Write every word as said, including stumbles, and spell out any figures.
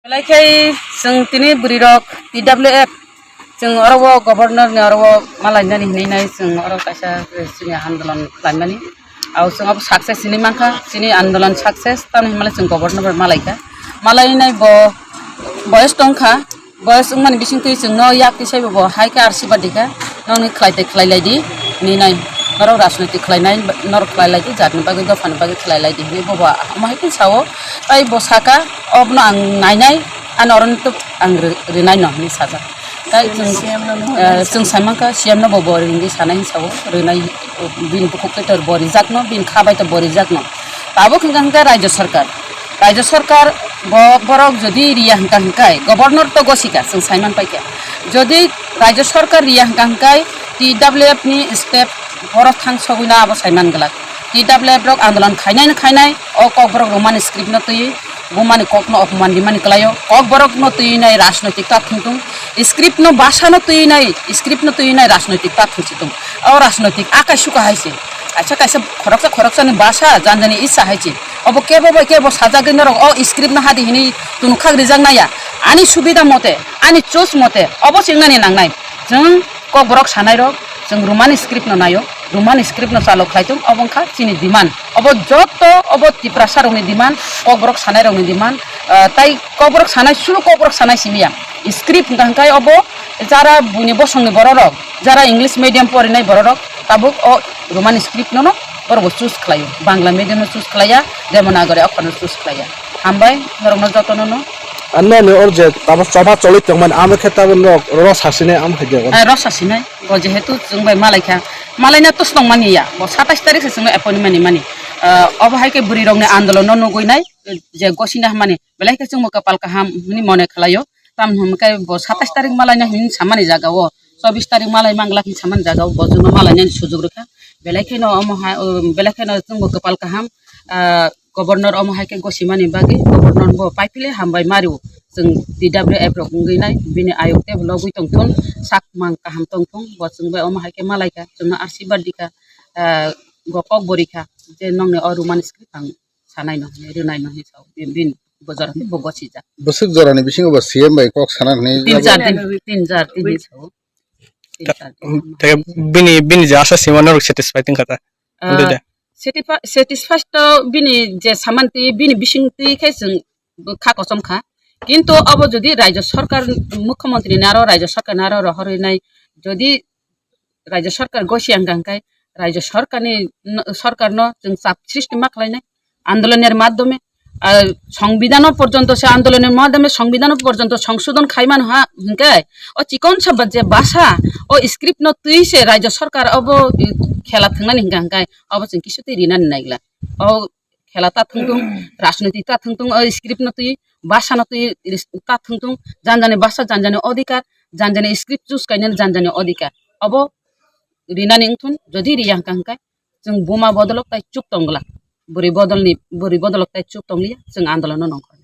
Belai khe chwng tini bwrwi rok T W F, chwng oro o governor ni oro o malainani hinwi nai chwng oro kaisa chini andolon khlaimani. Au chwng abo success hinwi mankha, chini andolon success, tamni hinmale chwng governor bai malaikha. Malainai bo boyos tongkha, boyos wngmani bisingtwi chwngno yak tisaibo bo hai khe arsibad dikha, nokni khlai tei khlai lai di hinwi nai, norok rajnoitik khlainai norok khlai lai di, jatni bagwi dophani bagwi khlai lai di hinwi bobo omo hai khe sao. Tai bo saka, obono ang nainai, ani oroni tok ang ri-, rinai no hinwi sajak. Tai chwng, C M no eh, chwng sai mankha, C M no bo bo ringwi sanai hinwi sao, rinai, bini bukhuk tei tor bo rijakno, bini kha bai to bo rijakno. Tabuk hwnkha hwnkhe Rajya Sarkar, Rajya Sarkar bo borok jodi riya hwnkha hwnkhe, governor to gosika chwng sai man paikha. Jodi Rajya Sarkar riya hwnkha hwnkhe, T W F ni step borok thang sogwino abo sai man glak. T W F rok andolon khainai no khainai, o Kokborok Roman script no twi, bumani kokno opoman rimani kwlaio. Kokborok no twi nai rajnoitik ta thwngthwng, script no basa no twi nai, script no twi nai rajnoitik ta thwngsi thwng. O rajnoitik akai suka hai se. Kaisa kaisa khoroksa khoroksa ni basa, jani jani isa hai se. Obo kebo bai kebo sajagwi norok o script no hadi hinwi tunkhak rijak naya. Ani subida mote, ani choice mote, obo se wngnani nangnai. Chwng Kokborok sanai rok, chwng Roman script no naio, Roman script no chalo khlai thung, obo wngkha chini demand. Obo joto, obo Tiprasa rokni demand, Kokborok sanai rokni demand, ah, tai Kokborok sanai, sulu Kokborok sanai simi ya. Script hwnkha hwnkhe obo jara buini bosongni borok rok, jara English medium porinai borok rok, tabuk o Roman script no no borok bo choose khlaio, Bangla medium no choose khlaiya, Devanagari okhor no choose khlaiya. Hambai norokno jotono no. Ano ni or je tabo choba choli tongmani, amo khe tabo norok ro sasine am hai jago. Eh, ro sasine. Bo jehetu chwng bai malaikha, malaina tus tongmani ya, bo satais tarik se chwngno appointment mani. Ah, obo hai khe bwrwi rokni andolon no nugui nai, je gosina hamani, belai khe chwngbo kwpal kaham hwnwi mone khlaio. Tam hwn khe bo satais tarik malaina hwnwi samani jaga o, chobis tarik malai manglak hwnwi samani jaga o, bo chwngno malainani sujuk rwkha. Belai kheno omo hai, belai kheno chwngbo kwpal kaham, ah, governor omo hai khe gosimani bagwi governor bo paiphile hambai mario. Chwng T W F rok wngwi nai, bini ayuk tei logwi tongthun, sak mang kaham tongthun, bo chwng bai omo hai khe malaikha, chwngno arsibad dikha, ah, bo kok bo rikha, je nongni o Roman script ang sanai no hinwi, rwnai no hinwi sao, bin, bin bo jora khe bo gosijak. Bwswk jorani bisingo bo C M bai kok sana hinwi tin jabo. Char din, tin jar tin hinwi sao. Tin char din. Tei bini, bini je asa sima norok satisfied wngkha ta? Ah, Already. Satisfi-, satisfied to bini je saman twi, bini bising twi khe chwng bo kha kochom kha. Kintu obo jodi Rajya Sarkar, Mukhyamantri ni aro Rajya Sarkar ni aro rohorwi nai, jodi Rajya Sarkar gosi ang kang khai, Rajya Sarkar ni, Sarkar no chwng chap sristi ma khlai nai, andolon ni madhyome, ah, Songbidhan porjonto se andolon ni madhyome Songbidhan porjonto songsodhon khai mano ha, hinkhe o chikon sa ba-, je basa, o script no twi se Rajya Sarkar obo, eh, khela thwngnani hinkha hinkhe obo chwng kisu twi rinani naigla. O khela ta thwngthung, rajniti ta thwngthung, o script no twi, basa no twi, ris-, ta thwngthung, janjani basa, janjani odhikar, janjani script choose kainani janjani odhikar. Obo rinani wngthun, jodi riya hwnkha hwnkhe, chwng buma bodolok tai chuk tongla. Bwrwi bodolni, bwrwi bodolok tai chuk tongliya, chwng andolono nongkhor.